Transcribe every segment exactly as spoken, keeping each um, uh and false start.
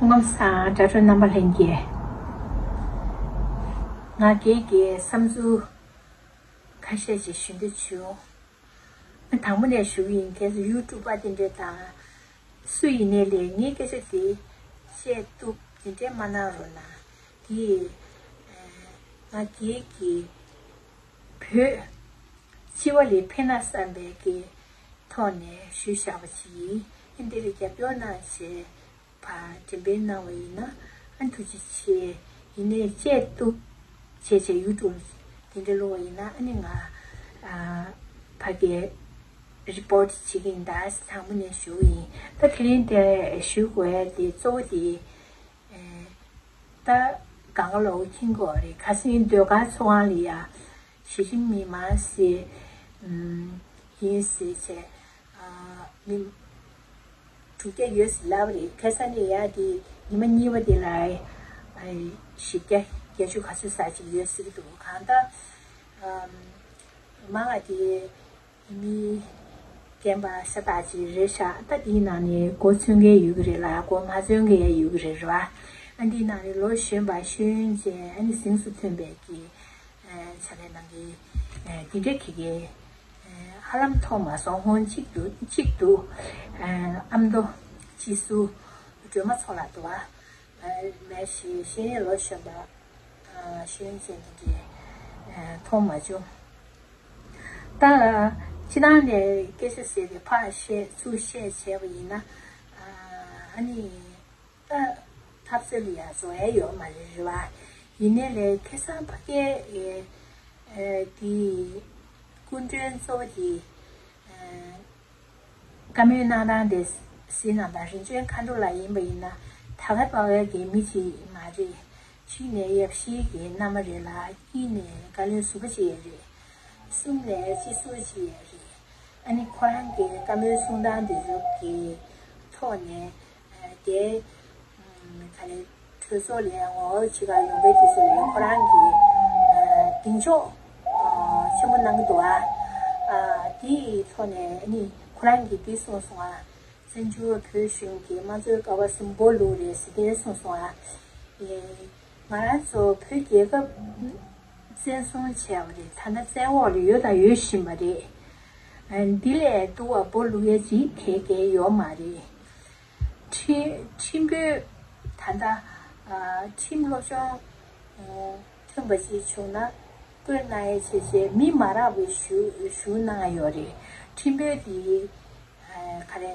སྐུ་ཁམས་བཟང་། དྲ་གྲོགས་རྣམ་པ་ལྷན་རྒྱས། ང་སྒེར་གྱི་བསམ་ཚུལ་ཁ་ཤས་ཅིག་ཞུ་འདོད་བྱུང་། དང་པོ་ནས་ཞུ་གི་ཡིན། ཁྱེད་ཚོ་ཡུ་ཊུབ་པ་དེ་འདྲས་དང་སུ་ཡིན་ནའི་ལས་ངའི་སྐད་ཆ་དེ་བཤད་བཏུབ་དེ་འདྲས་མ་གནང་རོགས་གནང་། དེ་ང་སྒེར་གྱི་བོད་སྤྱི་བ་ལ་ཕན་ན་བསམ་པའི་གི་ཐོག་ནས་ཞུས་བཞག་པ་ཅིག་ཡིན། ཨ་འདི་ལ་རྒྱབ་སྐྱོར་གནང་བྱས་པར་འགྲེམས་སྤེལ་གནང་བ་ཡིན་ན་ཨ་ཐུགས་རྗེ་ཆེ། ཡིན་ནའི་བཅད་གཏུབ་བྱས་བྱས་ཡུ་ཊུབ་དེ་འདྲ་བླུགས་པ་ཡིན་ན་ཨ་ནི་ང་ཨ་ཕ་གིའི་རི་པོ་ཊི་བྱེད་ཀྱི་ཡིན་ད་དང་པོ་ནས་ཞུ་གི་ཡིན། ད་དེ་རིང་དེ་ཞུ་དགོས་ཡ་དེ་གཙོ་བོ་དེ། ད་གང་ག་ལོག་མཁྱེན་གྱི་ཡོད་རེད། ཁ་སང་ཟློས་གར་ཚོགས་ཁང་ལ་ཡ་གཞིས་བྱེས་མི་མང་ཟེར་ཨམ་ཡིན་ཟེར་བྱས་ཨ་མི་དྲུག་བརྒྱ་ཡོད་ཟེར་ལབ་པ་རེད། ཁ་སང་ནས་ཡ་དེ་ཉི་མ་གཉིས་པ་དེ་ལ་ཨ་བཞི་བརྒྱ་བརྒྱད་ཅུ་ག་ཚོད་ཙམ་ཅིག་ཡོད་ཟེར་གྱི་འདུག་གང་ལྟར་ཨམ་མང་བ་དེ། མི་རྒན་པ་ཤ་སྟག་ཅིག་རེད་ཤག་ད་འདིའི་ནང་ནས་མགོ་ཚོས་མཁན་ཡོད་ཀྱི་རེད་ལ་མགོ་མ་ཚོས་མཁན་ཡང་ཡོད་ཀྱི་རེད་རེད་བ། ཨ་འདིའི་ནང་ནས་ལོ་གཞོན་པ་ཤེས་ཡོན་ཅན་ཨ་ནི་གཟེངས་སུ་ཐོན་པའི་གི་ཨ་ཕྱག་ལས་གནང་མཁན་ཨ་འདི་འདྲ་གི་གི་ཨ་ཧ་ལམ་མཐོང་མ་སོང་། ཧོན་གཅིག་ཏུ་གཅིག་ཏུ་ཨ་ཨ་མདོ་སྤྱི་ཟུར་སྒྲོལ་མ་མཚོ་ལགས་འདུག་བ། ཨ་མ་གཞི་ཤེས་ཡོན་ལོ་གཞོན་པ་ཨ་ཤེས་ཡོན་ཅན་དེ་འདྲའི་ཨ་མཐོང་མ་བྱུང་། ད་སྤྱི་བཏང་ནས་སྐད་ཆ་ཟེར་ཏེ་ཕར་བཤད་ཚུར་བཤད་བྱས་པ་ཡིན་ན་ཨ་ནི་ད་འཐབ་རྩོད་ལ་ཡང་བཟོ་ཡ་ཡོད་མ་རེད་རེད་བ། ཡིན་ནའི་ལས་ཁ་སང་ཕ་གིའི་ཨེ་ཨེ་དེ་སྐུ་མགྲོན་གཙོ་བོ་དེ་ཨེ་བཀའ་མོལ་གནང་སྟངས་དེ་གཟིགས་གནང་དང་། རིམ་བྱོན་མཁའ་འགྲོ་ལགས་ཡིན་པ་ཡིན་ན་ད་ག་པ་བའི་གི་མི་ཅིག་མ་རེད། གཅིག་ནས་ཡབ་གཞིས་ཀྱི་མནའ་མ་རེད་ལ་གཉིས་ནས་བཀའ་བློན་ཟུར་པ་ཅིག་ཡང་རེད། གསུམ་ནས་སྤྱི་ཟུར་ཅིག་ཡང་རེད། ཨ་ནི་ཁོ་རང་གི་བཀའ་མོལ་གསུང་སྟངས་དེ་ཚོ་གི་ཐོག་ནས་ཨ་དེ་ཨ་ག་རེ་གྲོས་ཚོགས་ལ་ངོ་རྒོལ་བྱེད་གར་ཡོང་མཁན་དེ་ཚོ་ལ་ཁོ་རང་གི་ཨ་གདེང་འཇོག་ཨ་ཆེན་པོ་གནང་གི་འདུག་ཨ། ཨ་དེའི་ཐོག་ནས་ཨ་ནི་ཁོ་རང་གིས་འདི་གསུངས་སོང་ཨ། བཙན་བྱོལ་བོད་གཞུང་གིས་དམངས་གཙོའི་ཀ་བ་གསུམ་སྦོ་ལུག་རེད་ཟེར་དེ་གསུངས་སོང་ཨ། ཨེ་ང་རང་ཚོ་བོད་རྒྱལ་ཁབ་བཙན་བཟུང་བྱས་པ་རེད། ད་ལྟ་བཙན་འོག་ལ་ཡོད་དང་ཡོད་བཞིན་པ་རེད། ཨ་འདི་ལས་སྡུག་པ་སྦོ་ལུག་ཡ་ཅིག་དེ་གས་ཡོད་མ་རེད། ཁྲི་ཁྲིམས་དཔོན་ད་ལྟ་ཨ་ཁྲིམས་སློབ་སྦྱོང་ཨ་ཐོན་པ་ཅིག་བྱུང་ན་བསྐོས་གནང་ཡ་བྱས་བྱས་མི་མ་རག་པའི་ཞུ་ཞུ་གནང་ཡ་ཡོད་རེད། ཁྲིམས་དཔོན་དེ་ཨ་ག་རེ་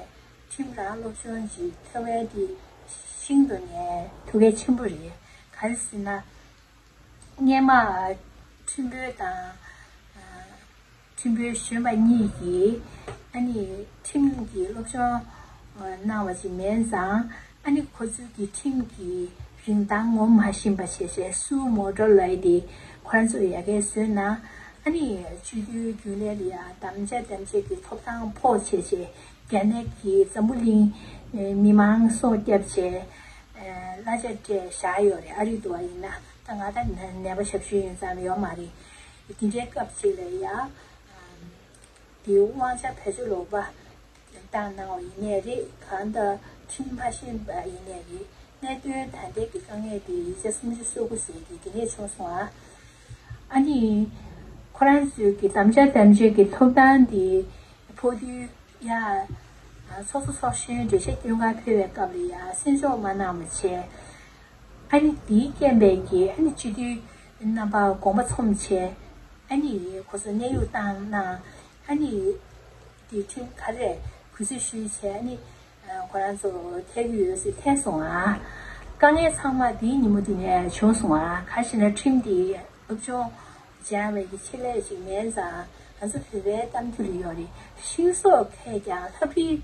ཁྲིམས་རང་སློབ་སྦྱོང་ཅིག་ཐོན་ཡ་དེ་ཤིན་ཏུ་ནས་ཐུགས་གལ་ཆེན་པོ་རེད། ག་རེ་ཟེར་ན། སྔས་མ་ཁྲིམས་དཔོན་དང་ཁྲིམས་དཔོན་གཞོན་པ་གཉིས་ཀྱིས་ཨ་ནི་ཁྲིམས་ཀྱི་སློབ་སྦྱོང་གནང་བ་ཅིག་མིན་ཙང་ཨ་ནི་ཁོ་ཚོའི་གི་ཁྲིམས་ཀྱི་རིན་ཐང་ངོམ་མ་ཤེས་པ་བྱས་བྱས་སུའུ་མོ་ཊོ་ལབ་ཡ་དེ་ཁོ་རང་ཚོ་ཡ་གིར་བཟོས་ན་ཨ་ནི་སྤྱི་འཐུས་རྒྱུན་ལས་ལ་ཡ་དམ་བཅའ་དམ་བཅའ་གི་ཐོབ་ཐང་ཕོག་བྱས་བྱས་རྒྱ་ནག་གི་འཛམ་བུ་གླིང་མི་མང་སྲོག་བསྐྱབས་བྱས་གླ་ཆ་སྤྲད་བཞག་ཡོད་རེད། ཨ་རི་འདུག་པ་ཡིན་ན། ད་ང་ད་ནད་པ་ཞབས་ཞུ་ཡིན་ཙང་ཡོད་མ་རེད། དེ་འདྲའི་སྐབས་ཅིག་ལ་ཡ། དེའི་དབང་ཆ་བེད་སྤྱོད་ལོག་པ་བཏང་གནང་བ་ཡིན་ནའི་རེད། གང་ལྟར་ཁྲིམས་མ་ཤེས་པ་ཡིན་ནའི་རེད། གནད་དོན་ད་ལྟའི་གི་དཀའ་ངལ་དེ་ཡིག་ཆ་སུམ་ཅུ་སོ་དགུ་ཟེར་གི་དེ་འདྲས་བྱུང་སོང་ཨ། ཨ་ནི་ཁོ་རང་ཚོའི་གི་དམ་བཅའ་དམ་བཅའ་གི་ཐོབ་ཐང་དེ་ཕོག་དུས་ཡ། ཚོགས་གཙོ་ཚོགས་གཞོན་འགྲེལ་བཤད་སྐྱོན་གར་ཕེབས་པའི་སྐབས་ལ་ཡ་གསན་འཇོག་མ་གནང་བ་བྱས། ཨ་ནི་དེའི་རྐྱེན་པས་ཀྱི་ཨ་ནི་སྤྱི་འཐུས་རྣམ་པ་དགོངས་པ་ཚོམས་བྱས། ཨ་ནི་ཁོ་ཚོ་གནས་དབྱུང་བཏང་གནང་། ཨ་ནི་དེ་ཁྲིམས་ག་རེ་གུས་བརྩི་ཞུས་བྱས་ཨ་ནི་ཁོ་རང་ཚོ་ཐད་ཀྱི་ཡོད་ཟེར་ཐད་སོང་ཨ། དཀའ་ངལ་ཚང་མ་དེའི་ཉིན་མོ་དེ་ནས་བྱུང་སོང་ཨ། ག་རེ་ཟེར་ན་ཁྲིམས་དེ་སློབ་སྦྱོང་སྦྱང་བའི་གི་ཆེད་ལས་ཅིག་མིན་ཙང་ང་ཚོ་བོད་པའི་གཏམ་རྒྱུད་ལ་ཡོད་རེད། ཤིང་སོགས་འཕེལ་ཀྱང་ལྷ་བྲིས་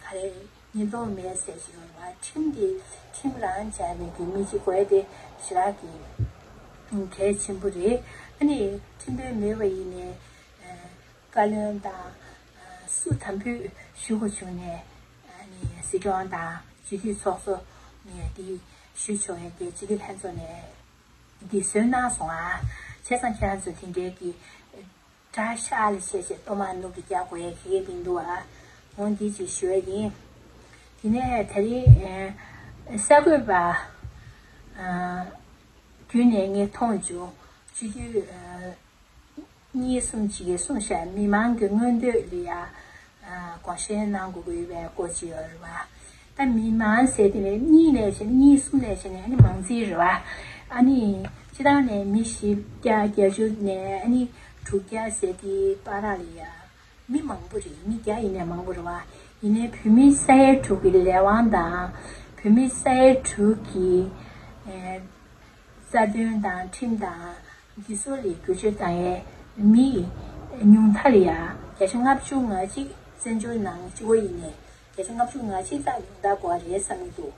ག་རེ་ཉེན་རྟོག་མེད་ཟེར་ཅིག་ཡོད་རེད་བ། ཁྲིམས་དེ་ཁྲིམས་རང་སྦྱར་བའི་གི་མི་གཅིག་དགོས་དེ་ཞེ་དྲག་གི་གལ་ཆེན་པོ་རེད། ཨ་ནི་ཁྲིམས་དཔོན་མེད་པ་ཡིན་ནའི་བཀའ་བློན་དང་སུ་དམ་འབུལ་ཞུ་དགོས་བྱུང་ནས་ཨ་ནི་སྲིད་སྐྱོང་དང་སྤྱི་འཐུས་ཚོགས་གཙོ་ནས་དེ་ཞུ་ཆོག་ཡ་གི་སྤྱི་འཐུས་ལྷན་ཚོགས་ནས། འདི་བཟོས་གནང་སོང་ཨ། བྱས་ཙང་ཁྱེད་རང་ཚོ་དེ་འདྲའི་གི་དགྲ་ཤ་ལ་བྱས་བྱས་གཏོར་མ་ནུབ་ཀྱི་རྒྱག་དགོས་ཡ་གི་མི་འདུག་ཨ། འོ་འདི་ཅིག་ཞུ་ཡ་ཡིན། དེ་ནས་ད་རིང་ཨེ་ གསར་འགོད་པ་བརྒྱུད་ནས་ངས་མཐོང་བྱུང་། སྤྱི་འཐུས་གཉིས་གསུམ་ཅིག་གིས་གསུངས་ཤག་མི་མང་གི་མངོན་འདོད་ལ་ཡ་དགོངས་བཞེས་གནང་དགོས་ཀྱི་ཡོད་པའི་སྐོར་ཅིག་ཡོད་རེད་བ། ད་མི་མང་ཟེར་དེ་ནས་གཉིས་ནས་བྱས་ནས་གཉིས་གསུམ་ནས་བྱས་ནས་ཨ་ནི་མང་ཚིག་རེད་བ། ཨ་ནི་སྤྱི་བཏང་ནས་མི་བཞི་བརྒྱ་བརྒྱད་ཅུ་ནས་ཨ་ནི་དྲུག་བརྒྱ་ཟེར་དེའི་བར་ལ་ཡ། མི་མང་པོ་རེད། མི་བརྒྱ་ཡིན་ནའི་མང་པོ་རེད་བ། ཡིན་ནའི་བོད་མི་ས་ཡ་དྲུག་གི་ལས་དབང་དང་། བོད་མི་ས་ཡ་དྲུག་གི་ཨེ་རྩ་དོན་དང་ཁྲིམས་དང་འདི་ཚོ་ལ་བསྒྱུར་བཅོས་བཏང་ཡས་མི་ཉུང་མཐའ་ལ་ཡ་བརྒྱ་ཆ་ལྔ་བཅུ་ང་གཅིག་བཙན་བྱོལ་ནང་སྤྱི་བོ་ཡིན་ནའི་བརྒྱ་ཆ་ལྔ་བཅུ་ང་གཅིག་ལྟར་ཉུང་མཐའ་དགོས་པ་རེད་བསམ་གྱི་འདུག་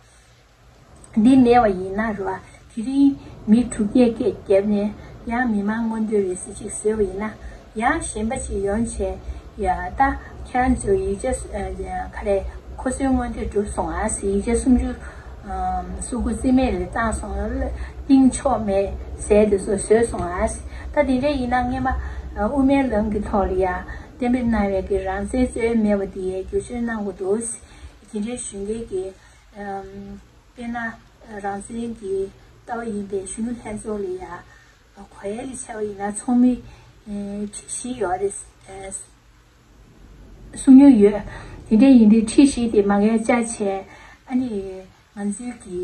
འདི་མེད་པ་ཡིན་ན་རེད་བ། དེ་རིང་མི་དྲུག་བརྒྱ་སྐད་བརྒྱབ་ནས་ཡང་མི་མང་མངོན་འདོད་རེད་ཟེར་ཅིག་བཟོས་པ་ཡིན་ན། ཡང་གཞན་པ་ཅིག་ཡོང་བྱས། ཡ་ད་ཁྱེད་རང་ཚོའི་ཡིག་ཆ་ཨ་ག་རེ་ཁོ་ཚོའི་མངོན་འདོད་འགྲུབ་སོང་ཨ་ཟེར། ཡིག་ཆ་སུམ་ཅུ་ཨམ་སུ་གུ་རྩིས་མེད་ལ་བཏང་སོང་། གཏིང་ཆོག་མེད་ཟེར་དེ་ཚོ་བཟོས་སོང་ཨ་ཟེར། ད་དེ་འདྲ་ཡིན་ན་སྔས་མ་ཨ་དབུ་མའི་ལམ་གྱི་ཐོག་ལ་ཡ་གཏན་འབེབས་གནང་བའི་གི་རང་བཙན་རྩོད་ཡ་མེད་པ་དེ་ཡ་བསྒྱུར་བཅོས་གནང་དགོས་འདུག་ཟེར། དེ་འདྲའི་ཞུ་མཁན་གྱི་ཨམ། དཔེར་ན། རང་བཙན་གྱི་ལྟ་བ་ཡིན་པའི་གཞོན་ནུ་ལྷན་ཚོགས་ལ་ཡ། གོ་ཡ་ལ་བྱ་བ་ཡིན་ན་ཚོགས་མི་ཁྲི་བཞི་ཡོད་རེད། གསུང་མྱོང་ཡོད། དེ་འདྲ་ཡིན་དུས་ཁྲི་བཞི་དེ་མ་གའི་བཅའ་བྱས། ཨ་ནི་ང་ཚོའི་གི་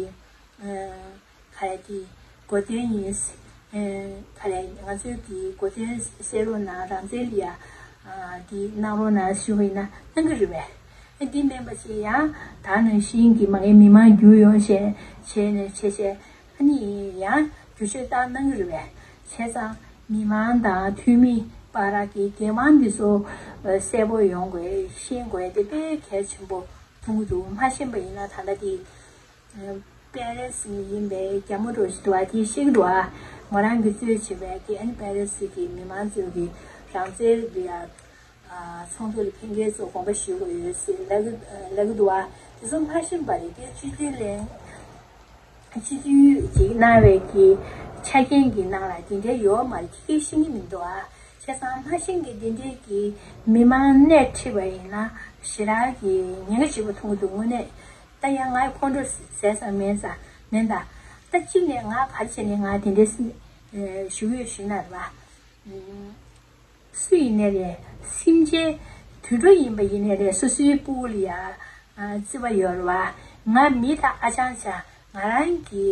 ག་རེ་གི་གོ་དོན་ཡིན། ག་རེ་ང་ཚོའི་གི་གོ་དོན་གསལ་རོགས་གནང་། རང་བཙན་ལ་ཡ་འདི་གནང་རོགས་གནང་ཞུ་བ་ཡིན་ན་གནང་གི་རེད་པས། འདི་མིན་པ་ཞིག་ཡང་ད་ནང་བཞིན་གྱི་མ་གའི་མི་མང་རྒྱུ་ཡོང་བྱས་བྱས་ནས་བྱས་བྱས། ཨ་ནི་ཡང་བསྒྱུར་བཅོས་བཏང་གནང་གི་རེད་པས། བྱས་ཙང་མི་མང་དང་འཐུས་མི་བར་གྱི་འགན་དབང་འདི་ཚོ་གསལ་པོ་ཡོང་དགོས། ཤེས་དགོས་དེ་དཔེ་གལ་ཆེན་པོ་མཐོང་གི་འདུག་མ་ཤེས་པ་ཡིན་ན་ད་ལྟ་དེ་པེ་རེ་སི་ཡིན་པའི་རྒྱ་མོ་འགྲོ་ཞིག་འདུག་ཨ། དེ་ཤེས་ཀྱི་འདུག་ཨ། མོ་རང་གི་གཙོས་བྱས་པའི་དེ་ཨ་ནི་པེ་རེ་སི་གི་མི་མང་ཚོས་ཀྱི་རང་བཙན་ལ་ཡ། ཚོགས་འདུ་ལ་ཕེབས་མཁན་ཚོ་དགོངས་པ་ཞུ་དགོས་ཡོད་ཟེར་ལབ་ཀྱི་ལབ་ཀྱི་འདུག་བ། དེ་ཚོ་མ་ཤེས་པ་རེད། དེ་སྤྱི་འཐུས་ལན་སྤྱི་འཐུས་ཀྱིས་གནང་བའི་གི་ཆ་རྐྱེན་གྱི་ནང་ལ་དེ་འདྲའི་ཡོད་མ་རེད། ཁྱེད་ཀྱིས་ཤེས་ཀྱི་མི་འདུག་ཨ། བྱས་ཙང་མ་ཤེས་ཀྱི་དེ་འདྲའི་གི་མི་མང་སྣེ་ཁྲིད་པ་ཡིན་ན་ཞེ་དྲག་གི་ཉེན་ཁ་ཆེ་པོ་མཐོང་གི་འདུག་དངོས་གནས་ད་ཡང་ང་ཁོང་ཁྲོ་ཟ་ས་མེད་ས་མེད་ད། ད་གཅིག་ནས་ང་ག་རེ་བྱས་ནས་ང་དེ་འདྲའི་ཞུ་གི་ཡོད་ཞུས་ན་རེད་བ། སུ་ཡིན་ནའི་རེད། སེམས་ཅན་དུད་འགྲོ་ཡིན་པ་ཡིན་ནའི་རེད། སོ་སོའི་སྤུ་གུ་ལ་ཡ་བརྩི་བ་ཡོད་རེད་བ། ང་མི་དང་ཨ་ཅང་ཅང་ང་རང་གི་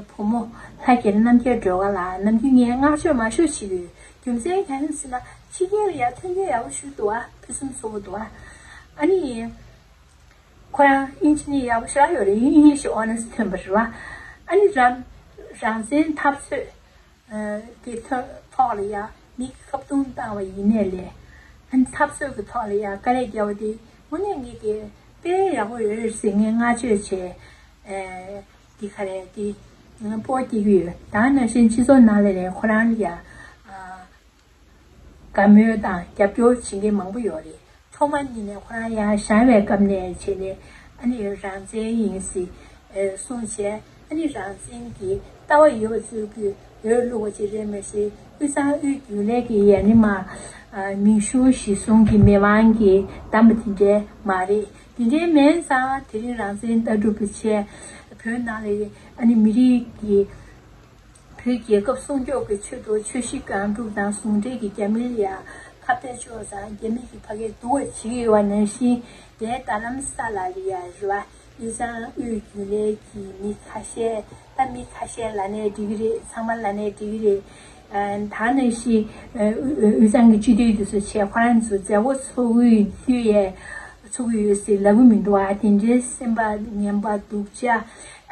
བུ་མོ་ལྷ་རྒྱལ་རྣམ་རྒྱལ་སྒྲོལ་དཀར་ལགས་ནམ་རྒྱུན་ངས་བསྔགས་བརྗོད་མང་ཤོས་བྱེད་ཀྱི་ཡོད། རྒྱུ་མཚན་གང་ཡིན་ཟེར་ན་ཕྱི་རྒྱལ་ལ་ཡ་ཐོན་སྐྱེད་ཡག་པོ་ཞིག་འདུག་བ། ཕུན་སུམ་ཚོགས་པོ་འདུག་བ། ཨ་ནི་ཁོ་རང་ཨིན་ཇི་ནི་ཡག་པོ་ཞེ་དྲག་ཡོད་རེད། ཨིན་ཇི་ཨོ་ནར་སི་ཐོན་པ་རེད་བ། ཨ་ནི་རང་རང་བཙན་འཐབ་རྩོད་ཀྱི་ཐོག་ལ་ཡ་མི་ཁ་བརྡུང་བཏང་བ་ཡིན་ནའི་ལས། ཨ་ནི་འཐབ་རྩོད་ཀྱི་ཐོག་ལ་ཡ་དཀའ་ལས་བརྒྱབ་པ་དེ་དངོས་གནས་ངེད་ཀྱིས་དཔེ་ཡག་པོ་ཡོད་རེད་ཟེར་ངས་བསྔགས་བརྗོད་བྱས། འདི་ག་རེད་དེ་སྤོ་སྐྱེ་གི་ཡོད། ད་ནང་བཞིན་སྤྱི་ཚོགས་ནང་ལ་ལས་ཁོ་རང་ལ་ཡ། དགའ་མོས་དང་རྒྱབ་སྐྱོར་བྱེད་མཁན་མང་པོ་ཡོད་རེད། ཐོག་མ་ཉིད་ནས་ཁོ་རང་ཡར་བཞེངས་པའི་སྐབས་ནས་བྱས་ནས་ཨ་ནི་རང་བཙན་ཡིན་ཟེར་གསུངས་བྱས། ཨ་ནི་རང་བཙན་གྱི་ལྟ་བ་ཡོད་པ་ཚོས་ཀྱི་འོས་བླུགས་པ་ཅིག་རེད་མ་གཞི་དབུས་གཙང་དབུས་རྒྱུན་ལས་ཀྱི་ཡ་ནི་མ་མིང་གཞུང་གཞི་བཟུང་གི་མི་མང་གི་གདམས་པ་དེ་འདྲའི་མ་རེད། དེ་འདྲའི་མིན་ཙང་དེ་རིང་རང་བཙན་ལྟ་གྲུབ་ཏུ་བྱས། བོད་ནང་ལ་ཨ་ནི་མི་རིགས་ཀྱི་བོད་རྒྱལ་ཁབ་སྲུང་སྐྱོབ་ཀྱི་ཆེད་དུ་ཆོས་གཞིས་སྒང་དྲུག་དང་ཟུང་འབྲེལ་གྱི་རྒྱ་མིར་ཡ་ཁ་གཏད་གཅོག་ཙང་རྒྱ་མི་གི་ཕ་གིར་འདུ་བ་བྱེད་ཀྱི་ཡོད་པ་ནང་བཞིན་དེའི་རྡ་རམ་ས་ལ་ལ་ཡ་རེད་བ། དབུས་གཙང་དབུས་རྒྱུན་ལས་ཀྱི་མི་ཁ་ཤས་ད་མི་ཁ་ཤས་ལབ་ནའི་འགྲིག་གི་རེད། ཚང་མ་ལབ་ནའི་འགྲིག་གི་རེད། ད་ནང་བཞིན་དབུས་གཙང་གི་སྤྱི་འཐུས་དེ་ཚོ་བྱས་ཁོ་རང་ཚོ་མཛད་སྒོ་ཚོགས་ཀྱི་དུས་ཡས་ཚོགས་ཀྱི་ཡོད་ཟེར་ལབ་གི་མི་འདུག་ཨ། དེ་འདྲའི་སེམས་པ་ངན་པ་སྡུག་ཅག་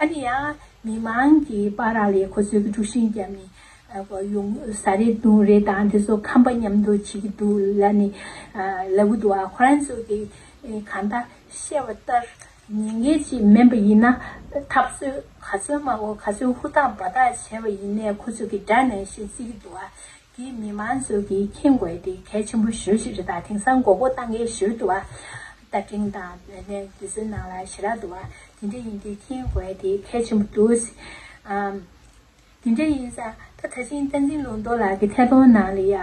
ཨ་ནི་ཡང་། མི་མང་གི་བར་ལ་ཁོ་ཚོའི་གི་དཀྲུག་ཤིང་བརྒྱབ་ནས་ཨ་ཡོང་ཟ་རེས་བཏུང་རེས་དང་དེ་ཚོ་ཁམས་པ་མཉམ་དུ་བྱེད་ཀྱི་འདུག་ལབ་ནས་ཨ་ལབ་གི་འདུག་ཨ། ཁོ་རང་ཚོ་གི་ཨེ་གང་ལྟར་བཤད་པ་ལྟར་ཉན་མཁན་ཅིག་མིན་པ་ཡིན་ན་འཐབ་རྩོད་ག་ཚོད་མང་པོ་ག་ཚོད་ཧུར་ཐག་འབད་ཐག་བྱས་པ་ཡིན་ནའི་ཁོ་ཚོ་གི་དགྲ་ནང་བཞིན་བརྩི་གི་འདུག་ཨ། དེ་མི་མང་ཚོ་གིས་མཁྱེན་དགོས་དེ་གལ་ཆེན་པོ་ཞེ་པོ་ཅིག་རེད། ད་དེང་སང་མགོ་སྐོར་བཏང་མཁན་ཞེ་པོ་འདུག་ཨ། རྟ་ཕྲེང་དང་དེ་ཚོའི་ནང་ལ་ཞེ་དྲག་འདུག་ཨ། དེ་འདྲ་ཡིན་དུས་མཁྱེན་དགོས་དེ་གལ་ཆེན་པོ་འདུག་ཨ། དེ་འདྲ་ཡིན་ཙང་ད་ད་ཕྱིན་བསྟན་འཛིན་ལུང་རྟོགས་ལགས་ཀྱི་ཐད་གཏོང་ནང་ལ་ཡ་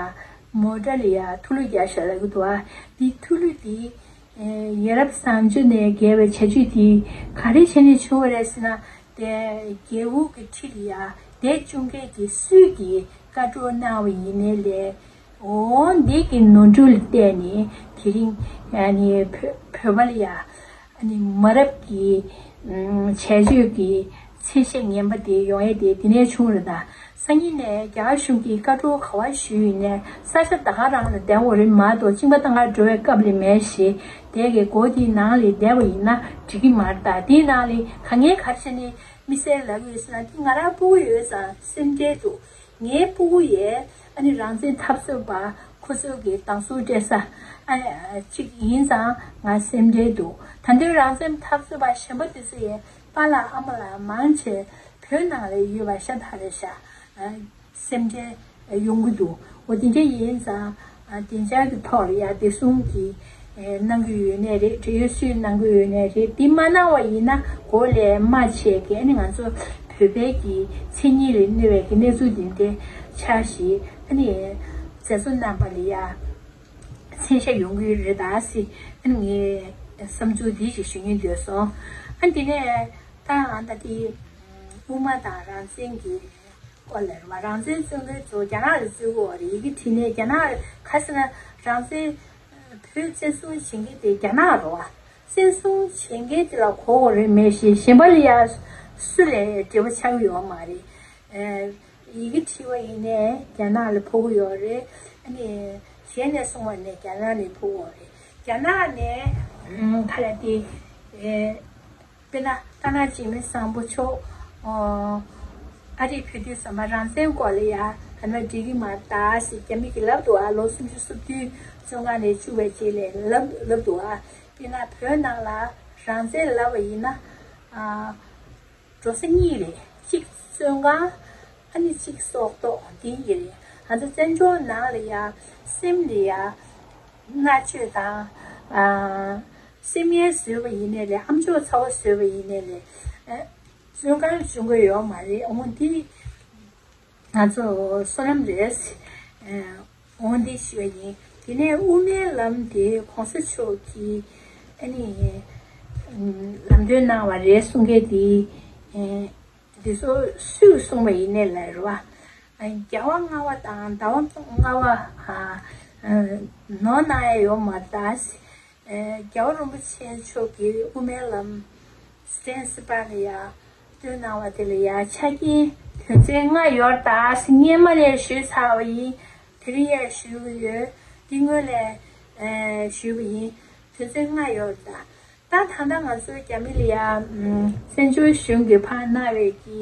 མོ་ཊ་ལ་ཡ་ཐུགས་ལུ་རྒྱག་བཞག་ལབ་ཀྱི་འདུག་ཨ། འདི་ཐུགས་ལུ་འདི་ ཡ་རབས་བཟང་སྤྱོད་ནས་བརྒལ་བའི་བྱ་སྤྱོད་དེ་ག་རེ་བྱས་ནས་བྱུང་བ་རེད་ཟེར་ན། དེ་རྒྱལ་པོ་གི་ཁྲི་ལ་ཡ་དེ་བཅོམ་མཁན་གྱི་སྲོལ་གྱི་བཀའ་སྒྲོག་གནང་བ་ཡིན་ནའི་ལས། འོ་འདི་གི་ནོར་འཁྲུལ་ལ་བརྟེན་ནས་དེ་རིང་ཨ་ནི་བོད་བོད་པ་ལ་ཡ་ཨ་ནི་མ་རབས་ཀྱི་བྱ་སྤྱོད་ཀྱི་མཚན་ཤས་ངན་པ་དེ་ཡོང་ཡས་དེ་དེ་ནས་བྱུང་རེད་ད། སང་ཉིན་ནས་རྒྱ་གར་གཞུང་གིས་བཀའ་སྒྲོག་ག་པར་ཞུས་ཡིན་ནའི་ས་ཆ་ད་ག་རང་ལ་བསྡད་དགོས་རེད་མ་གཏོགས་གཅིན་པ་བཏང་གར་འགྲོ་བའི་སྐབས་ལ་མེད་ཞེས། དེ་གའི་སྒོ་དེའི་ནང་ལ་བསྡད་པ་ཡིན་ན་འགྲིག་གི་མ་རེད་ད། དེའི་ནང་ལ་ག་ངས་ག་རེ་བྱས་ནས་མི་སེར་ལབ་ཀྱི་ཡོད་ཟེར་ན། དེ་ང་རང་སྤུ་གུ་ཡོད་ཙང་སེམས་ཁྲལ་འདུག་ངའི་སྤུ་གུ་ཡས་ཨ་ནི་རང་བཙན་འཐབ་རྩོད་པ་ཁོ་ཚོ་གི་སྡང་ཟུག་སྤྲད་ས་ཨ་གཅིག་ཡིན་ཙང་ང་སེམས་ཁྲལ་འདུག་ད་དུང་རང་བཙན་འཐབ་རྩོད་པ་གཞན་པ་དེ་ཚོ་ཡས་པཱ་ལགས་ཨ་མ་ལགས་མང་ཆེ་བོད་ནང་ལ་ཡོད་པ་ཤ་སྟག་རེད་ཤག་སེམས་ཁྲལ་ཡོང་གི་འདུག་འོ་དེ་འདྲ་ཡིན་ཙང་བདེ་འཇགས་ཀྱི་ཐོག་ལ་ཡ་བདེ་སྲུང་གི་གནང་གི་ཡོད་ནའི་རེད། འབྲེལ་ཡོད་སུས་གནང་གི་ཡོད་ནའི་རེད། དེ་མ་གནང་བ་ཡིན་ན་གོ་ལས་མ་ཆད་ཀྱི་ཨ་ནི་ང་ཚོ་བོད་པའི་གི་མཚན་ཉིད་ལ་གནོད་པའི་གི་གནས་ཚུལ་འདི་འདྲ་ཆགས་ཤིག་ཨ་ནི་མཛད་གཙོ་རྣམ་པ་ལ་ཡ་མཚན་ཤས་ཡོང་གི་རེད་ད་ཟེར་ཨ་ནི་ངས་བསམ་ཚུལ་འདི་ཞིག་ཞུ་སྙིང་འདོད་སོང་། ཨ་ནི་དེ་ནས་ད་ཨ་ད་དེ་དབུ་མ་དང་རང་བཙན་གྱི་སྐོར་ལ་རེད་བ། རང་བཙན་རྩོད་མཁན་ཚོ་རྒྱ་ནག་ལ་རྩོད་དགོས་པ་རེད། ཡི་གེ་བྲིས་ནས་རྒྱ་ནག་ག་ཟེར་ན་རང་བཙན་བོད་བཙན་བཟུང་བྱེད་མཁན་དེ་རྒྱ་ནག་རེད་བ། བཙན་བཟུང་བྱེད་མཁན་དེ་ལ་གོ་དགོས་རེད་མེད་ཞེས་གཞན་པ་ལ་ཡ་སུ་ལས་འབྲེལ་བ་ཆགས་ཀྱི་ཡོད་མ་རེད། ཡི་གེ་བྲིས་པ་ཡིན་ནའི་རྒྱ་ནག་ལ་ཕོག་གི་ཡོད་རེད། ཨ་ནི་གཞན་ནས་གསུངས་པ་ནས་རྒྱ་ནག་ལ་ཕོག་གི་ཡོད་རེད། རྒྱ་ནག་ནས་ག་རེ་དེ། དཔེར་ན་ཏཱ་ལའི་བྱེད་མི་བཟང་པོ་མཆོག་ཨ་རིར་ཕེབས་དུས་ཙམ་པ་རང་བཙན་སྐོར་ལ་ཡ་ག་ན་འགྲིག་གི་མ་རེད་ད་ཟེར་རྒྱ་མི་གིས་ལབ་འདུག་ཨ། ལོ་སུམ་ཅུ་སོ་བདུན་བཙོན་ཁང་ནས་བཅུག་པའི་རྗེས་ལ་ལབ་ལབ་འདུག་ཨ། དཔེར་ན་བོད་ནང་ལ་རང་བཙན་ལབ་པ་ཡིན་ན་ཨ། འགྲོ་ས་གཉིས་རེད། གཅིག་བཙོན་ཁང་ཨ་ནི་གཅིག་སྲོག་ཐོག་འདི་གཉིས་རེད། ང་ཚོ་བཙན་བྱོལ་ནང་ལ་ཡ་སེམས་ལ་ཡ་མནར་གཅོད་དང་ཨ། སེམས་ངལ་བཟོས་པ་ཡིན་ནའི་ལས་ཨམ་ཅོག་ཚ་བོ་བཟོས་པ་ཡིན་ནའི་ལས་ཨ། བཙོན་ཁང་བཅུག་གི་ཡོད་མ་རེད། འོ་འདི་ང་ཚོ་བསོད་ནམས་རེད། འོ་འདི་ཞུ་བ་ཡིན། དེ་ནས་དབུ་མའི་ལམ་དེ་གོང་ས་མཆོག་གིས་ཨ་ནི་ལམ་སྟོན་གནང་བ་རེད་གསུང་མཁན་དེ་འདི་ཚོ་སུས་གསུངས་པ་ཡིན་ནའི་ལ་རེད་བ། རྒྱལ་བ་ལྔ་པ་དང་ཟླ་བ་ལྔ་པ་ནོར་གནང་ཡ་ཡོད་མ་རེད་ད། རྒྱལ་བ་རིན་པོ་ཆེ་མཆོག་གིས་དབུ་མའི་ལམ་སི་ཏན་སི་པ་ལ་ཡ་སྟོན་གནང་བ་དེ་ལ་ཡ་ཆ་རྐྱེན་དོན་ཚན་ལྔ་ཡོད་རེད་ད། སྔོན་མ་ནས་ཞུས་ཚར་བ་ཡིན། དེ་རིང་ཡང་ཞུ་གི་ཡོད། འདི་སྔོན་ལ་ཞུས་པ་ཡིན། དོན་ཚན་ལྔ་ཡོད་རེད་ད། ད་ད་ལྟ་ང་ཚོའི་རྒྱ་མི་ལ་ཡ་བཙན་བྱོལ་གཞུང་གིས་ཕར་གནང་བའི་གི་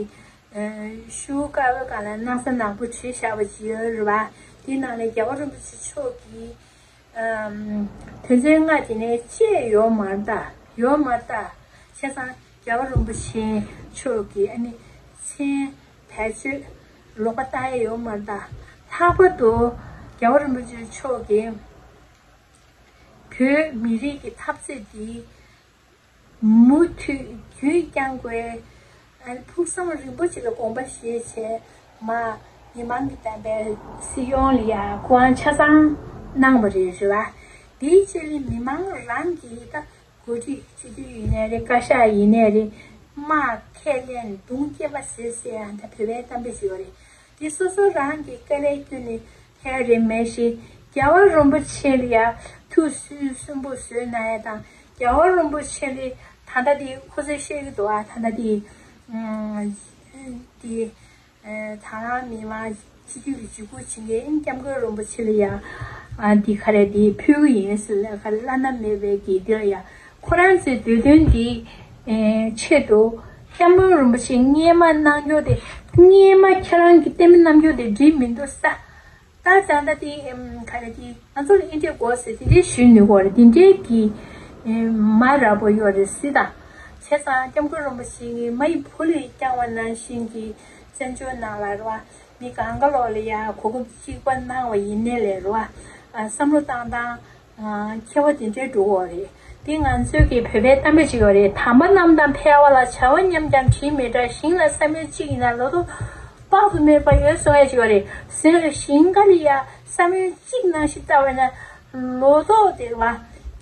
ཤུ་ཀ་བོའི་སྒང་ལ་སྣག་ཚ་ནག་པོ་བྲིས་བཞག་པ་ཅིག་ཡོད་རེད་བ། དེའི་ནང་ནས་རྒྱལ་བ་རིན་པོ་ཆེ་མཆོག་གིས་དོན་ཚན་ལྔ་དེ་ནས་བཅད་ཡོད་མ་རེད་ད། ཡོད་མ་རེད་ད། བྱས་ཙང་རྒྱལ་བ་རིན་པོ་ཆེ་མཆོག་གིས་ཨ་ནི་མཚན་བེད་སྤྱོད་ལོག་པ་བཏང་ཡ་ཡོད་མ་རེད་ད། ལྷག་པར་དུ་རྒྱལ་བ་རིན་པོ་ཆེ་མཆོག་གིས་བོད་མི་རིགས་ཀྱི་འཐབ་རྩོད་འདི་མུ་མཐུད་རྒྱུན་བསྐྱང་དགོས། ཕུགས་བསམ་རིན་པོ་ཆེ་ལ་དགོངས་པ་བཞེས་བྱས་མ་མི་མང་གི་བདམས་པའི་སྲིད་སྐྱོང་ལ་ཡ་སྐུ་དབང་ཆ་ཚང་གནང་བ་རེད་རེད་བ། དེའི་རྗེས་ལ་མི་མང་རང་གིས་ད་འགོ་ཁྲིད་སྤྱི་འཐུས་ཡིན་ནའི་རེད། བཀའ་ཤག་ཡིན་ནའི་རེད། དམག་ཁས་ལེན་རྡུང་རྐྱེན་པ་བཟོས་ཟེར་ཡང་ད་བོད་པའི་གཏམ་དཔེ་ཞིག་ཡོད་རེད། དེ་སོ་སོ་རང་གི་དཀའ་ལས་བསྐྱོན་ནས་ཐལ་རེད་མེད་ཞེས་རྒྱལ་བ་རིན་པོ་ཆེ་ལ་ཡ་ཐུགས་སུན་སུན་པོ་བཟོས་གནང་ཡ་དང་རྒྱལ་བ་རིན་པོ་ཆེ་ལ་ད་ལྟ་དེ་ཁོ་ཚོས་བཤད་ཀྱི་འདུག་ཨ། ད་ལྟ་དེ་དེ་ད་རང་མི་མང་སྤྱི་འཐུས་ཀྱི་འཇུག་སྒོ་བྱེད་མཁན་སྐྱབས་མགོན་རིན་པོ་ཆེ་ལ་ཡ་འདི་ག་རེ་དེ་ཕུལ་གྱི་ཡིན་ཟེར་ལ་ག་རེ་བླ་ན་མེད་པའི་གི་འདི་ལ་ཡ་ཁོ་རང་ཚོའི་འདོད་དོན་འདི་ཆེད་དུ་སྐྱབས་མགོན་རིན་པོ་ཆེ་སྔོན་མ་གནང་རྒྱུ་དེ་སྔོན་མ་ཁྱེད་རང་གི་བསྟན་པའི་རྣམ་འགྱུར་དེ་འགྲིག་མི་འདུག་ས། ད་ད་ལྟ་དེ་ག་རེ་དེ་ང་ཚོ་ལ་འདི་འདྲའི་དགོས་ཟེར་དེ་འདྲའི་ཞུས་ནུས་གོ་རེད། དེ་འདྲའི་གི་མ་ར་པོ་ཡོད་རེད་ཟེར་ད། བྱས་ཙང་སྐྱབས་མགོན་རིན་པོ་ཆེ་གིས་མ་ཡི་བུ་ལ་བསྐྱངས་པ་ནང་བཞིན་གྱི་བཙན་བྱོལ་ནང་ལ་རེད་བ། མི་གང་ག་ལོག་ལ་ཡ་གོ་སྐབས་གཅིག་པ་གནང་བ་ཡིན་ནའི་ལས་རེད་བ། བསམ་བློ་བཏང་སྟངས་ཁྱད་པར་དེ་འདྲའི་འགྲོ་གི་རེད། དེ་ང་ཚོའི་གི་བོད་པའི་གཏམ་དཔེ་ཅིག་ཡོད་རེད། དམ་པ་རྣམས་དང་ཕལ་པ་ལ། བྱ་བ་མཉམ་ཀྱང་དྲིས་མི་འདྲ། ཞིང་ལ་བསམ་ཡུལ་གཅིག་ཡིན་ན། ལོ་ཏོག་དཔག་ཏུ་མེད་པ་ཡོད་གསུང་ཡ་ཅིག་ཡོད་རེད། ཟེར་ཞིང་ཁ་ལ་ཡ་བསམ་ཡུལ་གཅིག་ནང་བཞིན་བཏབ་པ་ན་ལོ་ཏོག་དེ་བ་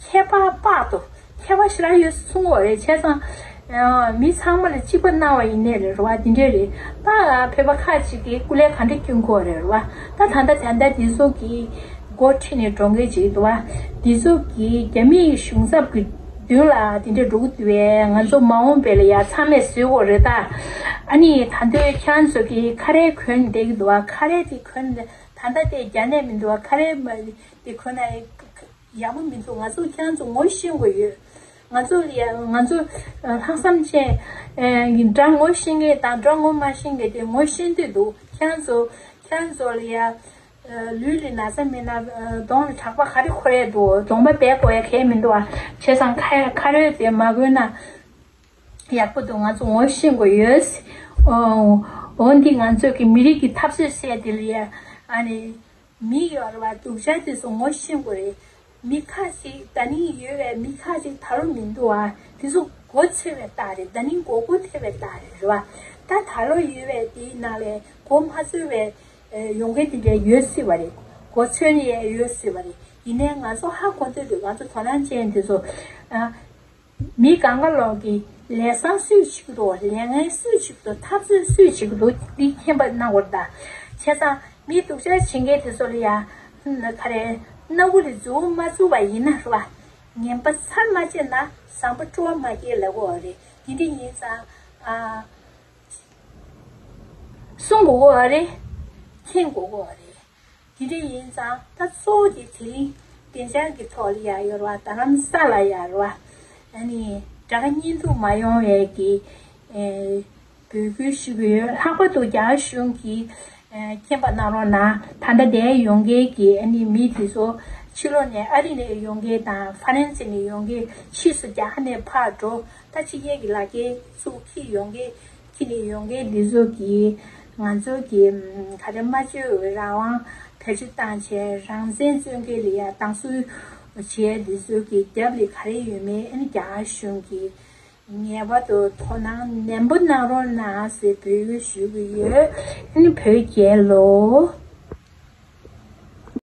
ཁྱད་པར་དཔག་ཏུ་ཁྱད་པར་ཞེ་དྲག་ཡོད་གསུང་གི་ཡོད་རེད། བྱས་ཙང་། ཨ། མི་ཚང་མ་ལ་གཅིག་པ་གནང་བ་ཡིན་ནའི་རེད་བ། དེ་འདྲས་རེད། ད་བོད་པ་ཁ་ཅིག་གིས་སྐུ་ལས་ག་འདྲ་སྐྱོན་གྱི་ཡོད་རེད་བ། ད་ད་ལྟ་ད་ལྟ་འདི་ཚོ་གི་འགོ་ཁྲིད་ནས་འགྲོ་མཁན་ཅིག་འདུག་བ། འདི་ཚོ་གི་རྒྱ་མིའི་གཞུང་ཚབ་ཀྱི་མདུན་ལ་དེ་འདྲས་འགྲོ་གི་འདུག་བས། ང་ཚོ་མ་འོངས་པ་ལ་ཡ་ཚང་མས་བཟོས་དགོས་རེད་ད། ཨ་ནི་ད་འདོད་ཁྱེད་རང་ཚོ་གི་ཁ་རས་གོན་བསྡད་ཀྱི་འདུག་བ། ཁ་རས་དེ་གོན། ད་ལྟ་དེ་རྒྱ་ནས་མི་འདུག་བ། ཁ་རས་མ་དེ་གོན་ན་ཡག་པོ་མི་འདུག་ང་ཚོ་ཁྱེད་རང་ཚོ་ངོ་ཤེས་དགོས་ཡོད། ང་ཚོ་ལ་ཡ། ང་ཚོ་ལྷག་བསམ་ཅན། ཨ། ཡིན། དགྲ་ངོ་ཤེས་མཁན་དང་དགྲ་ངོ་མ་ཤེས་མཁན་དེ་ངོ་ཤེས་འདོད་འདུག་ཁྱེད་རང་ཚོ། ཁྱེད་རང་ཚོ་ལ་ཡ། ཨ། ལུས་ལ་ན་ཚ་མེད་ན། ཨ། གདོང་ལ་གྲགས་པ་ག་རེ་འཁོར་ཡས་འདུག་གདོང་པ་སྦས་དགོས་ཡ་གལ་མི་འདུག་ཨ། བྱས་ཙང་ཁ་ཁ་རས་དེ་མ་གོན་ན་ཡག་པོ་འདུག་ང་ཚོ་ངོ་ཤེས་དགོས་ཡོད། ཨོ། འོ་འདི་ང་ཚོ་གི་མི་རིགས་ཀྱི་འཐབ་རྩོད་བྱས་དེ་ལ་ཡ། ཨ་ནི། མི་ཡོད་རེད་བ། སྡུག་ཅག་དེ་ཚོ་ངོ་ཤེས་དགོས་རེད། མི་ཁ་ཅིག་ད་ནི་ཡོད་པའི་མི་ཁ་ཅིག་ད་ལོ་མི་འདུག་ཨ། དེ་ཚོ་མགོ་ཚོས་པའི་རྟགས་རེད། ད་ནི་མགོ་སྐོར་ཐེབས་པའི་རྟགས་རེད། རེད་བ། ད་ད་ལོ་ཡོད་པའི་དེའི་ནང་ལས་མགོ་མ་ཚོས་པའི། ཨེ། ཡོང་མཁན་དེ་འདྲ་ཡོད་སྲིད་པ་རེད། མགོ་ཚོས་ནས་ཡོད་སྲིད་པ་རེད། ཡིན་ནའི་ང་ཚོ་ཧ་གོ་འདོད་འདུག་ང་ཚོ་དོ་སྣང་ཅན་དེ་ཚོ། ཨ། མི་གང་ག་ལོག་གི་ལས་བཟང་སུས་བྱེད་ཀྱི་འདུག་ལས་ངན་སུས་བྱེད་ཀྱི་འདུག་འཐབ་རྩོད་སུས་བྱེད་ཀྱི་འདུག་འདི་མཁྱེན་པ་གནང་དགོས་རེད་ད། བྱས་ཙང་མི་སྡུག་ཅག་བྱེད་མཁན་དེ་ཚོ་ལ་ཡ། ག་རེ། སྣ་བུག་ལ་མཛུབ་མོ་མ་བཙུགས་པ་ཡིན་ན་རེད་བ། ངན་པ་ཚར་མ་བཅད་ན་བཟང་པོ་སྤྲོ་བ་མ་སྐྱེ་ལབ་ཀྱི་ཡོད་རེད། དེ་འདྲ་ཡིན་ཙང་། ཨ། གསུང་དགོས་ཀྱི་ཡོད་རེད། མཁྱེན་དགོས་ཀྱི་ཡོད་རེད། དེ་འདྲ་ཡིན་ཙང་ད་གཙོ་བོ་དེ་དེ་རིང་བདེ་འཇགས་ཀྱི་ཐོག་ལ་ཡ་ཡོད་རེད་བ། རྡ་རམ་ས་ལ་ཡ་རེད་བ། ཨ་ནི་དགྲ་དགའ་གཉེན་སྡུག་མ་ཡོང་བའི་གི། ཨེ། འབོད་སྐུལ་ཞུ་གི་ཡོད། ལྷག་པར་དུ་རྒྱ་གཞུང་གིས། ཨེ། མཁྱེན་པ་གནང་རོགས་གནང་། ད་ལྟ་འདིར་ཡོང་མཁན་གྱི་ཨ་ནི་མི་དེ་ཚོ་ཕྱི་ལོགས་ནས་ཨ་རི་ནས་ཡོང་མཁན་དང་ཧྥ་རན་སི་ནས་ཡོང་མཁན། ཕྱིས་སུ་རྒྱ་གར་ནས་ཕར་འགྲོ། ད་ཕྱི་རྒྱལ་གྱི་ལག་འཁྱེར་ཚུར་འཁྱེར་ཡོང་མཁན། འཁྱེར་ནས་ཡོང་མཁན་འདི་ཚོ་གིས་ང་ཚོ་གི། ཨམ། ག་རེ། སྨྲ་བརྗོད་རང་དབང་བེད་སྤྱོད་བཏང་བྱས་རང་བཙན་རྩོད་མཁན་ལ་ཡ་སྡང་ཟུག་བྱས་འདི་ཚོ་གི་རྒྱབ་ལ་ག་རེ་ཡོད་མེད་ཨ་ནི་རྒྱ་གར་གཞུང་གིས་ངེས་པར་དུ་དོ་སྣང་ནན་པོ་གནང་རོགས་གནང་ཟེར་འབོད་སྐུལ་ཞུ་གི་ཡོད། ཨ་ནི་བོད་རྒྱལ་ལོ།